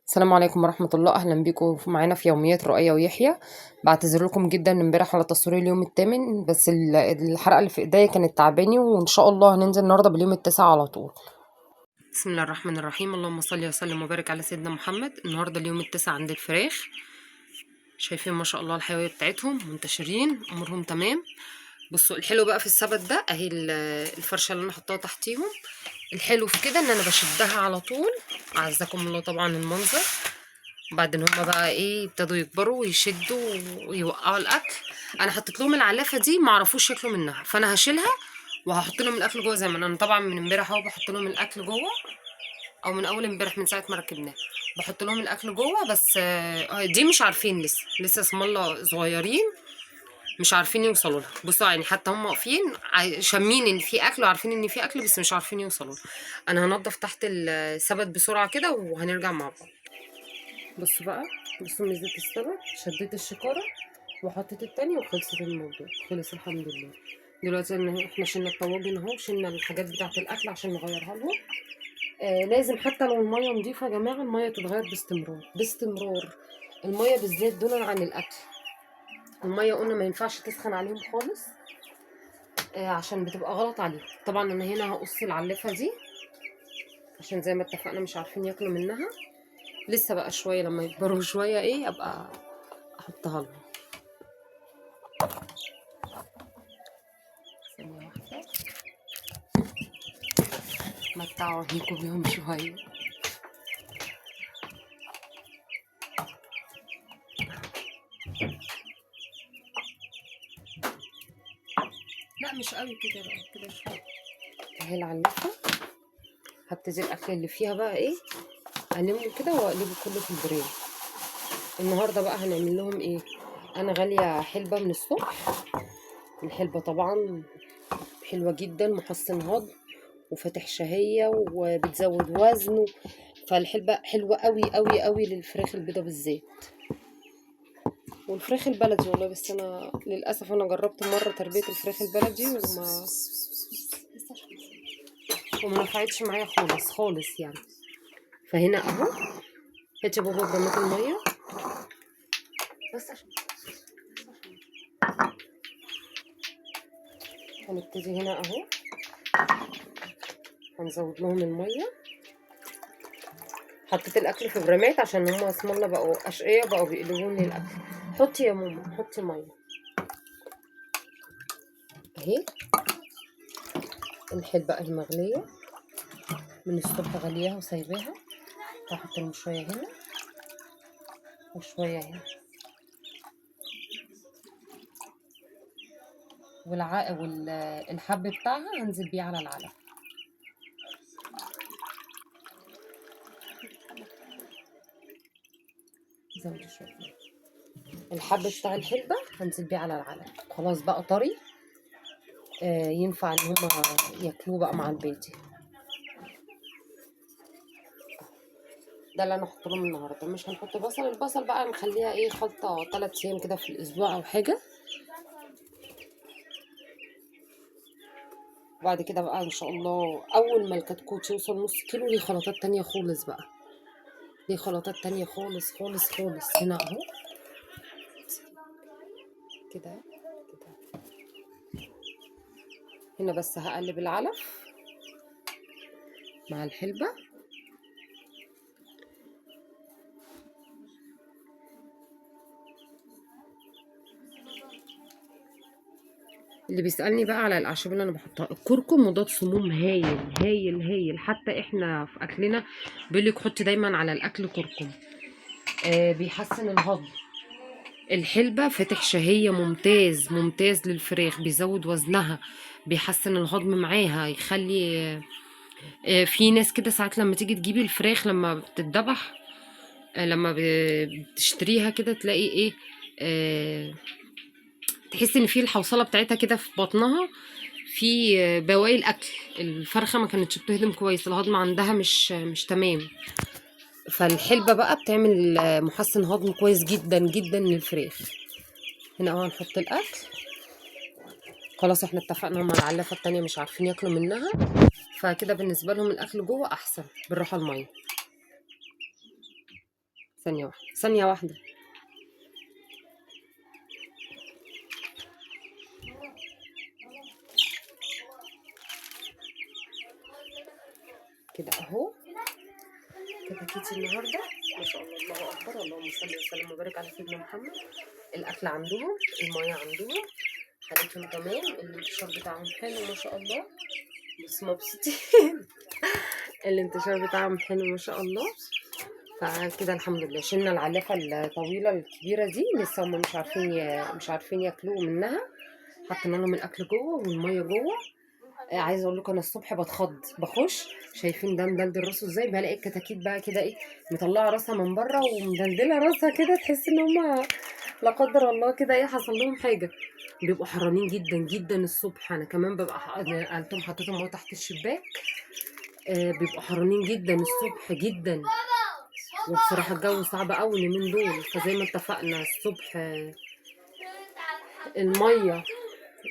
السلام عليكم ورحمة الله. أهلا بيكم معانا في يوميات رؤية ويحيى. بعتذر لكم جدا امبارح على تصوير اليوم الثامن، بس الحلقة اللي في ايديا كانت تعباني، وإن شاء الله هننزل النهاردة باليوم التاسع على طول. بسم الله الرحمن الرحيم، اللهم صل وسلم وبارك على سيدنا محمد. النهاردة اليوم التاسع عند الفراخ. شايفين ما شاء الله الحيوية بتاعتهم، منتشرين، أمورهم تمام. بصوا الحلو بقى في السبت ده اهي الفرشة اللي انا حطاها تحتيهم. الحلو في كده ان انا بشدها على طول، اعزكم الله طبعا المنظر. بعدين هما بقى ايه ابتدوا يكبروا ويشدوا ويوقعوا الاكل. انا حطيت لهم العلافه دي ما عرفوش ياكلوا منها، فانا هشيلها وهحط لهم الاكل جوه زي ما انا طبعا من امبارح اهو بحط لهم الاكل جوه، او من اول امبارح من ساعة ما ركبناه بحط لهم الاكل جوه. بس دي مش عارفين لسه اسم الله صغيرين، مش عارفين يوصلوا لها. بصوا يعني حتى هم واقفين شامين ان في اكل وعارفين ان في اكل، بس مش عارفين يوصلوا لها. انا هنضف تحت السبت بسرعة كده وهنرجع مع بعض. بصوا بقى، بصوا ميزة السبت، شديت الشكاره وحطيت التاني وخلصت الموضوع، خلص الحمد لله. دلوقتي احنا شلنا الطواجن اهو، شلنا الحاجات بتاعه الاكل عشان نغيرها لهم. لازم حتى لو المية نضيفه يا جماعة، المية تتغير باستمرار باستمرار. المية بالذات دونا عن الاكل. المية قلنا ما ينفعش تسخن عليهم خالص، عشان بتبقى غلط عليهم. طبعا انا هنا هقص العلافه دي عشان زي ما اتفقنا مش عارفين ياكلوا منها. لسه بقى شوية لما يكبروا شوية ايه ابقى احطها لهم. ثانية واحدة متعوا عينيكم بيهم شوية. لا مش قوي كده بقى، كده شوية. اهي العلافه، هبتدي الاكل اللي فيها بقى ايه المه كده واقلبه كله في البريم. النهارده بقى هنعمل لهم ايه؟ انا غالية حلبة من الصبح. الحلبة طبعا حلوة جدا، محسن هضم وفاتح شهية وبتزود وزن، فالحلبه حلوة قوي قوي قوي للفراخ البيضة بالذات والفراخ البلدي والله. بس انا للاسف انا جربت مرة تربيه الفراخ البلدي وما نفعتش معايا خالص خالص يعني. فهنا اهو، هات يا بابا برمات المية بس عشان هنبتدي هنا اهو، هنزود لهم المية. حطيت الاكل في برامات عشان هم اسم الله بقوا اشقياء، بقوا بيقلبوني الاكل. حطي يا ماما، حطي مية اهي. الحلبة المغلية من الصبح غلياها وسايباها. هحط لهم شوية هنا وشوية هنا. والحب بتاعها هنزل بيه على العلف. زودي شوية الحب بتاع الحلبة هنزل بيه على العلف. خلاص بقى طري، ينفع ان هما ياكلوه بقى مع البيتي. ده اللي انا هحط لهم النهارده. مش هنحط بصل، البصل بقى نخليها ايه خلطه 3 ايام كده في الاسبوع او حاجة. وبعد كده بقى ان شاء الله اول ما الكتكوت يوصل نص كيلو ليه خلطات تانية خالص بقى، ليه خلطات تانية خالص خالص خالص. هنا اهو كده كده. هنا بس هقلب العلف مع الحلبة. اللي بيسألني بقى على الأعشاب اللي أنا بحطها، الكركم مضاد سموم هايل هايل هايل. حتى إحنا في أكلنا بيقولك حطي دايما على الأكل كركم، بيحسن الهضم. الحلبة فاتح شهية ممتاز ممتاز للفراخ، بيزود وزنها، بيحسن الهضم معاها، يخلي في ناس كده ساعات لما تيجي تجيبي الفراخ لما بتتذبح، لما بتشتريها كده تلاقي ايه، تحس ان في الحوصله بتاعتها كده في بطنها في بواقي الاكل، الفرخه ما كانتش بتهضم كويس، الهضم عندها مش تمام. فالحلبه بقى بتعمل محسن هضم كويس جدا جدا للفراخ. هنا اهو هنحط الاكل. خلاص احنا اتفقنا مع العلافه التانية مش عارفين ياكلوا منها، فكده بالنسبة لهم الاكل جوه احسن. بالراحة المية. ثانية واحدة، ثانية واحدة. كده اهو كتاكيتي النهارده ما شاء الله، الله اكبر، اللهم صل وسلم وبارك على سيدنا محمد. الاكل عندهم، المية عندهم، حالتهم تمام، الانتشار بتاعهم حلو ما شاء الله. بس مبسوطين. الانتشار بتاعهم حلو ما شاء الله. فكده الحمد لله. شلنا العلافه الطويلة الكبيرة دي، لسه هم مش عارفين ياكلوه منها. حطينا لهم الاكل جوه والمية جوه. عايزه اقول لكم انا الصبح بتخض، بخش شايفين ده مدلدل راسه ازاي، بلاقي الكتاكيت بقى كده ايه، مطلعه راسها من بره ومدلدله راسها كده، تحس ان هم لا قدر الله كده ايه حصل لهم حاجة. بيبقوا حرانين جدا جدا الصبح. انا كمان ببقى قلتهم حطيتهم اهو تحت الشباك. بيبقوا حرانين جدا الصبح جدا. وبصراحة الجو صعب قوي اليومين دول. فزي ما اتفقنا الصبح،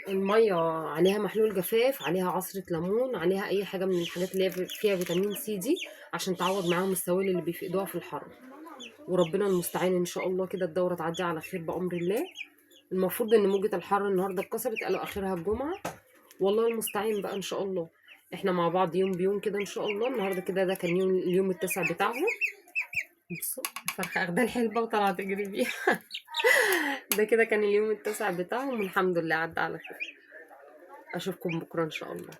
المية عليها محلول جفاف، عليها عصره ليمون، عليها اي حاجة من الحاجات اللي هي فيها فيتامين سي دي، عشان تعوض معاهم السوائل اللي بيفقدوها في الحر. وربنا المستعان ان شاء الله كده الدورة تعدي على خير بامر الله. المفروض ان موجه الحر النهارده اتكسرت، قالوا اخرها الجمعة، والله المستعان بقى ان شاء الله. احنا مع بعض يوم بيوم كده ان شاء الله. النهارده كده ده كان اليوم التاسع بتاعهم. بصوا الفرخه اخده الحلبة وطالعه تجري بيها. ده كده كان اليوم التاسع بتاعهم، والحمد لله عدى على خير. اشوفكم بكره ان شاء الله.